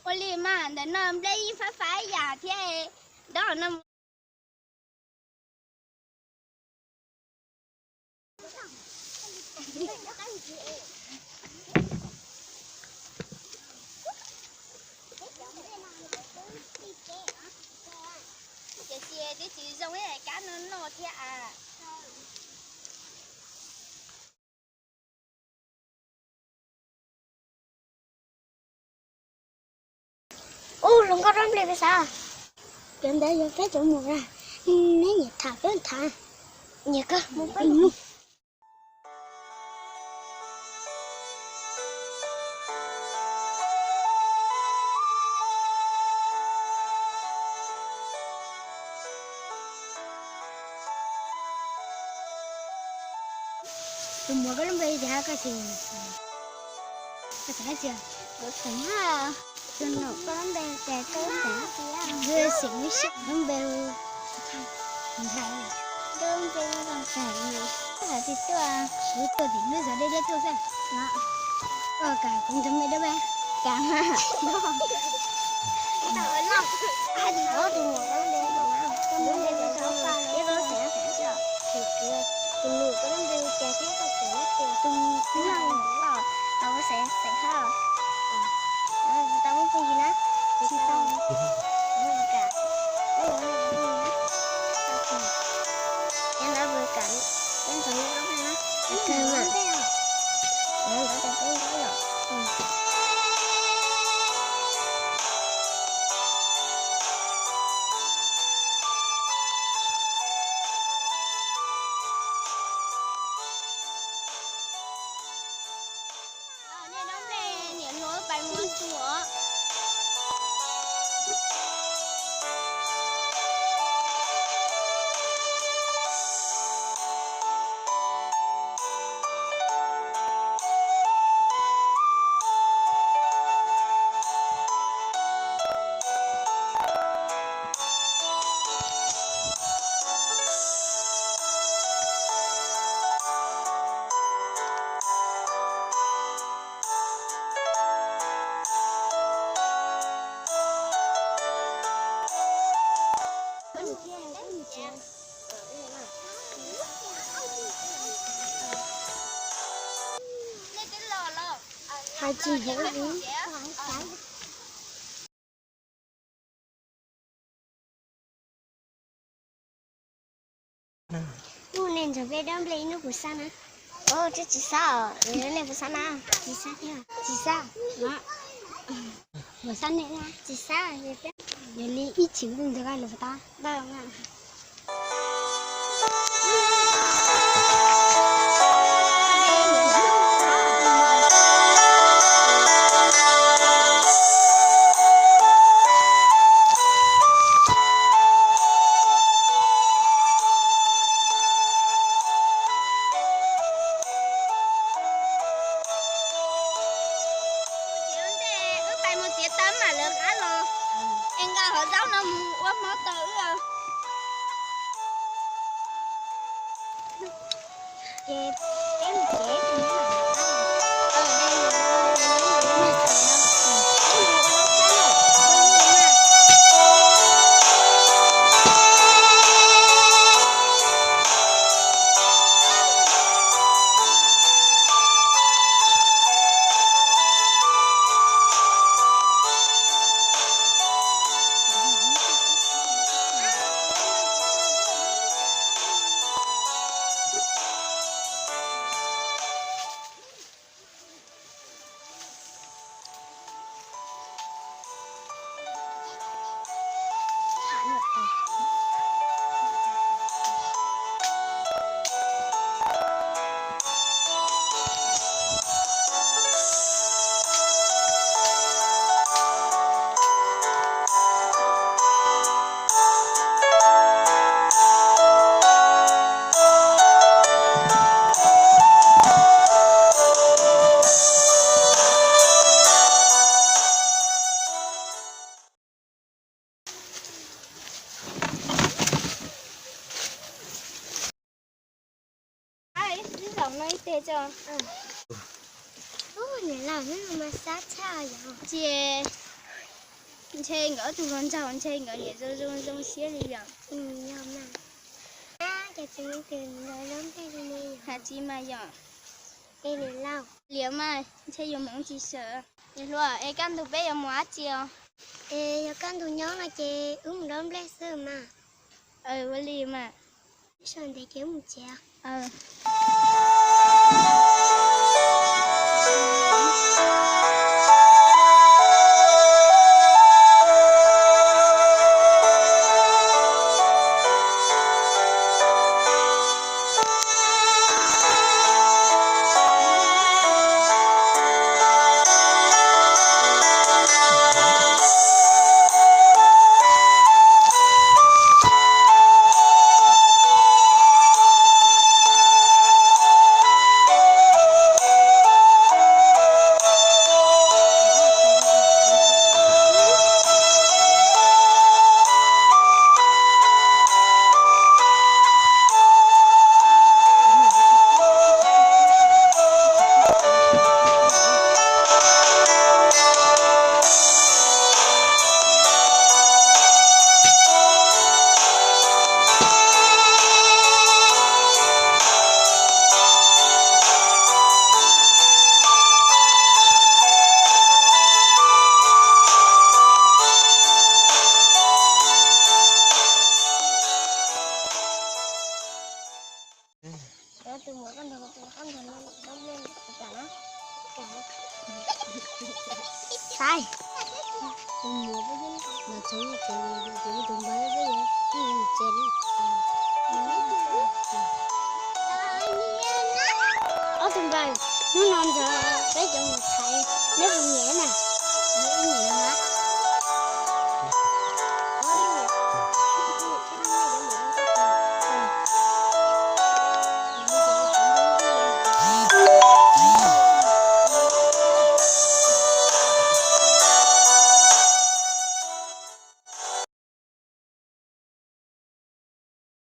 Ua li mas ntawm no nplej yeej fab fab ib yam thiab, dob qhov no. Tiam sis twb tsis zoo ib yam kab no no thiab as. Ub, hluas nkauj dob nplej peb xav. Cov ntawd yog peb cov muam na, neb nyiam tham peb tham, nyiam koj mus peb mus. Tus muam, koj lub npe li cas hab koj tsis, koj txawm hais tias, kuv xeem hab. Tus nom, koj lub npe li cas, koj lub npe li cas? Xeem Hwj Xeem, lub npe Ntxhais. Koj lub npe li cas? Koj hais tias tuaj, kuv tuaj tim lub zos deb deb tuaj xwb. Koj kam kuv nrog mej dab npeb? Kam. Tus nus, koj lub npe li cas thiab koj xeem hab? Tus nus, koj lub npe li cas thiab koj xeem hab? Tus nus, kuv xeem, xeem hab. Tau muaj phooj ywg na? Tsis tau. Kam. Cov ntawd puas kam, peb nrog nyob dab npeb na? Kawg mas. Ntawd ces peb nyob yom. Nej dob nplej niam hluas pais mus ua tsu os. Hais tsis heev li. Hnub nej nrog peb dob nplej ib hnub puas xab na? Ub, twb tsis xab os, nej puas xab na? Tsis xab thiab. Tsis xab. Puas xab nej na? Tsis xab. Yog li ib chim ntuj ntawd los puas tab? Wb pais mus txiav taw mam lawv qab los, es nqa hov zaub no mus ua hmo taws wb os. Tos no ib teg tso. Ub, niam laus, hnub no mas xab tshaj yom. Ces ntshe nkawd ob tug hluas nraug ntshe nkawd niam zoo zoo zoo siab li yom. Yog mas. Ab, cas txiv Neeb Kws nkawd zaub nplej li ne yom? Hais txiv mas yom. Es niam laus, liam mas ntshe yuav hmoov tsis sawv. Niam hluas, es kaj ntug peb yuav mus dab tsi os? Es yog kaj ntug nyob no ces wb mus zaub nplej xwb mas. Ua li mas. Sawv ntev ces wb mus tsev. Saib, tus muam peb los txog ib tsev, tus npawg peb yuav mus tsev. Ob tug npawg, hnub no ntawd peb cov mus thaiv, neb puas nyiam na?